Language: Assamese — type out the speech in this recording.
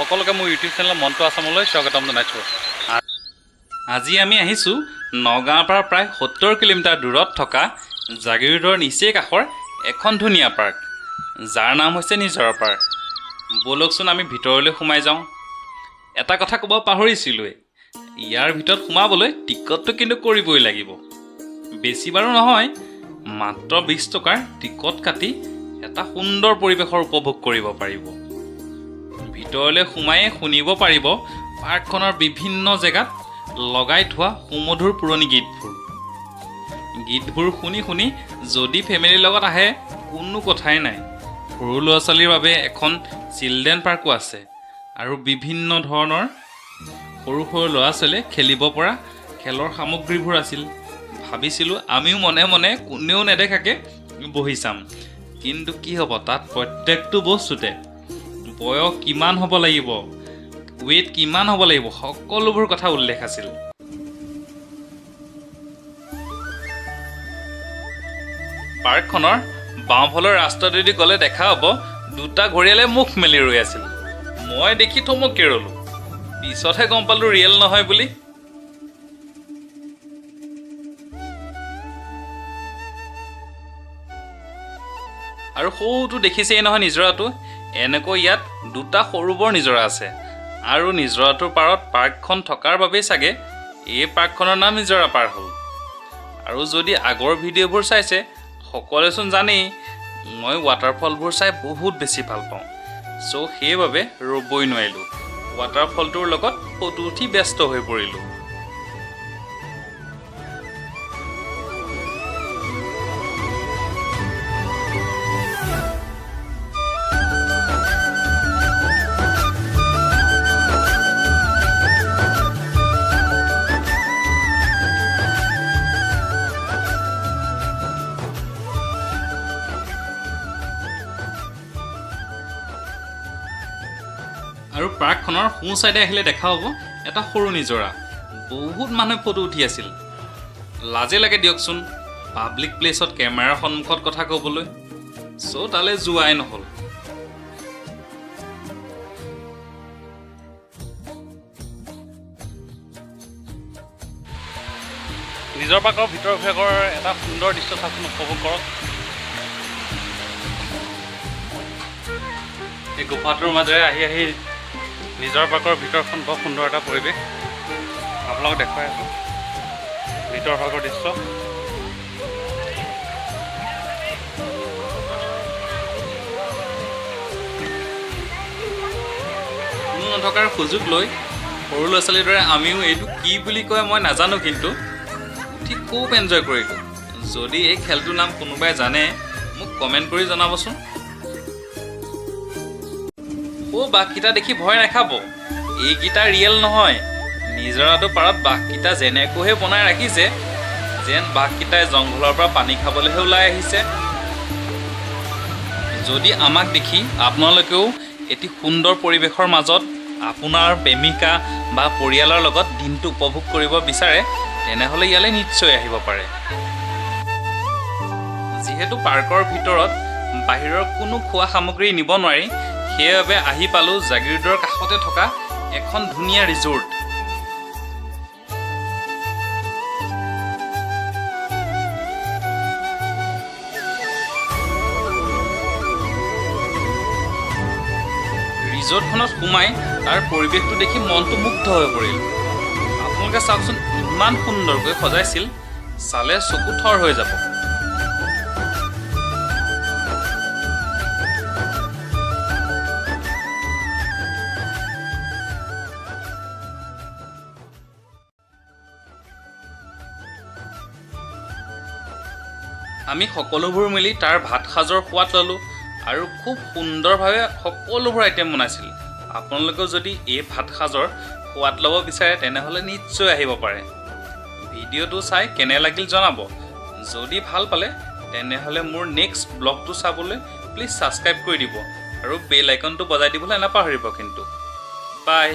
সকলোকে মোৰ ইউটিউব চেনেল মনটো আছামলৈ স্বাগতম জনাইছোঁ। আজি আমি আহিছোঁ নগাঁৱৰ পৰা প্ৰায় 70 কিলোমিটাৰ দূৰত থকা জাগিৰোডৰ নিচেই কাষৰ এখন ধুনীয়া পাৰ্ক, যাৰ নাম হৈছে নিজৰা পাৰ্ক। ব'লকচোন, আমি ভিতৰলৈ সোমাই যাওঁ। এটা কথা ক'ব পাহৰিছিলোঁৱেই, ইয়াৰ ভিতৰত সোমাবলৈ টিকটটো কিন্তু কৰিবই লাগিব। বেছি বাৰু নহয়, মাত্ৰ 20 টকাৰ টিকট কাটি এটা সুন্দৰ পৰিৱেশৰ উপভোগ কৰিব পাৰিব। ভিতৰলৈ সোমায়ে শুনিব পাৰিব পাৰ্কখনৰ বিভিন্ন জেগাত লগাই থোৱা সুমধুৰ পুৰণি গীতবোৰ। গীতবোৰ শুনি শুনি যদি ফেমিলিৰ লগত আহে, কোনো কথাই নাই। সৰু ল'ৰা ছোৱালীৰ বাবে এখন চিলড্ৰেন পাৰ্কো আছে আৰু বিভিন্ন ধৰণৰ সৰু সৰু ল'ৰা ছোৱালীয়ে খেলিব পৰা খেলৰ সামগ্ৰীবোৰ আছিল। ভাবিছিলোঁ আমিও মনে মনে কোনেও নেদেখাকৈ বহি চাম, কিন্তু কি হ'ব, তাত প্ৰত্যেকটো বস্তুতে বয়স কিমান হ'ব লাগিব, ৱেইট কিমান হ'ব লাগিব, সকলোবোৰ কথা উল্লেখ আছিল। পাৰ্কখনৰ বাওঁফালৰ ৰাস্তাটোৱেদি গ'লে দেখা হ'ব দুটা ঘৰিয়ালে মুখ মেলি ৰৈ আছিল। মই দেখি থমকি ৰ'লোঁ। পিছতহে গম পালোঁ ৰিয়েল নহয় বুলি। আৰু সৌটো দেখিছেই নহয় নিজৰাটো। এনেকৈ ইয়াত দুটা সৰু বৰ নিজৰা আছে আৰু নিজৰাটোৰ পাৰত পাৰ্কখন থকাৰ বাবেই চাগে এই পাৰ্কখনৰ নাম নিজৰা পাৰ্ক হ'ল। আৰু যদি আগৰ ভিডিঅ'বোৰ চাইছে, সকলোৱেচোন জানেই মই ৱাটাৰফলবোৰ চাই বহুত বেছি ভাল পাওঁ। চ' সেইবাবে ৰ'বই নোৱাৰিলোঁ, ৱাটাৰফলটোৰ লগত ফটো উঠি ব্যস্ত হৈ পৰিলোঁ। আৰু পাৰ্কখনৰ সোঁ চাইডে আহিলে দেখা পাব এটা সৰু নিজৰা। বহুত মানুহে ফটো উঠি আছিল। লাজে লাগে দিয়কচোন পাব্লিক প্লেচত কেমেৰাৰ সন্মুখত কথা ক'বলৈ। চ' তালৈ যোৱাই নহ'ল। নিজৰ পাৰ্কৰ ভিতৰ ভাগৰ এটা সুন্দৰ দৃশ্য চাওকচোন, উপভোগ কৰক। এই গুফাটোৰ মাজেৰে আহি আহি নিজৰ পাৰ্কৰ ভিতৰখন বৰ সুন্দৰ এটা পৰিৱেশ আপোনালোকক দেখুৱাই আছোঁ, ভিতৰ ভাগৰ দৃশ্য। কোনো নথকাৰ সুযোগ লৈ সৰু ল'ৰা ছোৱালীৰ দৰে আমিও, এইটো কি বুলি কয় মই নাজানো, কিন্তু উঠি খুব এনজয় কৰিলোঁ। যদি এই খেলটোৰ নাম কোনোবাই জানে, মোক কমেণ্ট কৰি জনাবচোন। অ', বাঘকেইটা দেখি ভয় নাখাব, এইকেইটা ৰিয়েল নহয়। নিজৰাটো পাৰত বাঘকেইটা যেনেকৈহে বনাই ৰাখিছে, যেন বাঘকেইটাই জংঘলৰ পৰা পানী খাবলৈহে ওলাই আহিছে। যদি আমাক দেখি আপোনালোকেও এটি সুন্দৰ পৰিৱেশৰ মাজত আপোনাৰ প্ৰেমিকা বা পৰিয়ালৰ লগত দিনটো উপভোগ কৰিব বিচাৰে, তেনেহ'লে ইয়ালৈ নিশ্চয় আহিব পাৰে। যিহেতু পাৰ্কৰ ভিতৰত বাহিৰৰ কোনো খোৱা সামগ্ৰী নিব নোৱাৰি, সেইবাবে আহি পালোঁ জাগিৰোডৰ কাষতে থকা এখন ধুনীয়া ৰিজৰ্ট। ৰিজৰ্টখনত সোমাই তাৰ পৰিৱেশটো দেখি মনটো মুগ্ধ হৈ পৰিল। আপোনালোকে চাওকচোন, ইমান সুন্দৰকৈ সজাইছিল, চালে চকু থৰ হৈ যাব। আমি সকলোবোৰ মিলি তাৰ ভাত সাজৰ সোৱাদ ল'লোঁ আৰু খুব সুন্দৰভাৱে সকলোবোৰ আইটেম বনাইছিল। আপোনালোকেও যদি এই ভাত সাজৰ সোৱাদ ল'ব বিচাৰে, তেনেহ'লে নিশ্চয় আহিব পাৰে। ভিডিঅ'টো চাই কেনে লাগিল জনাব। যদি ভাল পালে, তেনেহ'লে মোৰ নেক্সট ব্লগটো চাবলৈ প্লিজ ছাবস্ক্ৰাইব কৰি দিব আৰু বেল আইকনটো বজাই দিবলৈ নাপাহৰিব কিন্তু। বাই।